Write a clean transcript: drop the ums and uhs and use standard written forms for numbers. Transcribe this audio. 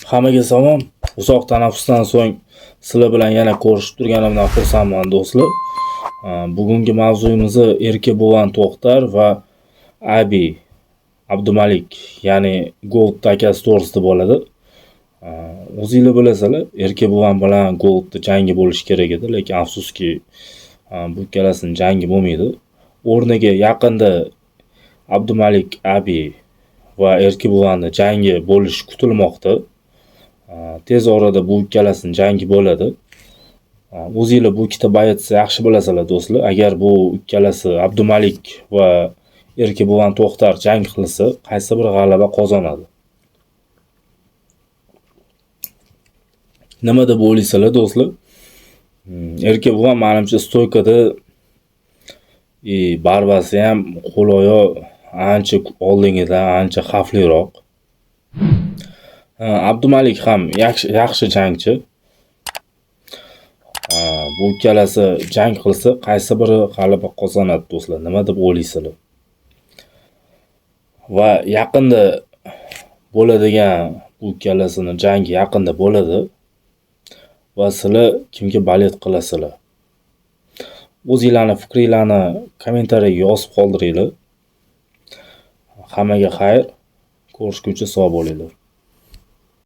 Hammaga salom. Uzoq tanaffusdan so'ng sizlar bilan yana ko'rishib turganimdan xursandman, do'stlar. Bugungi mavzuyimiz Erkebulan To'xtar va Abi Abdumalik, ya'ni Gold akasi to'g'risida bo'ladi. O'zinglar bilasizlar, Erkebulan bilan Goldni jangi bo'lishi kerak edi, lekin afsuski bu ikkalasining jangi bo'lmaydi. O'rniga yaqinda Abdumalik Abi va Erkebulanni jangi bo'lishi kutilmoqda. Tez orada bu ikkalasining jangi bo'ladi. O'zinglar bu ikkita boyetsni yaxshi bilasizlar, do'stlar. Agar bu ikkalasi Abdumalik va Erkebulan To'xtar jang qilsa, qaysi biri g'alaba qozonadi? Nima deb o'ylaysizlar, do'stlar? Erkebulan menimcha stoykada barbasi ham qo'l-oyoq ancha oldingidan ancha xavfliroq. Abdumalik ham yaxshi jangchi. Bu ikkalasi jang qilsa, qaysi biri g'alaba qozonadi, do'stlar? Nima deb o'ylaysizlar? Va yaqinda bo'ladigan bu ikkalasini jangi yaqinda bo'ladi. Va sizlar kimga balet qilasizlar? O'zinglarni fikringlarni kommentariyaga yozib qoldiringlar. Hammaga xayr, ko'rishguncha sog' bo'linglar.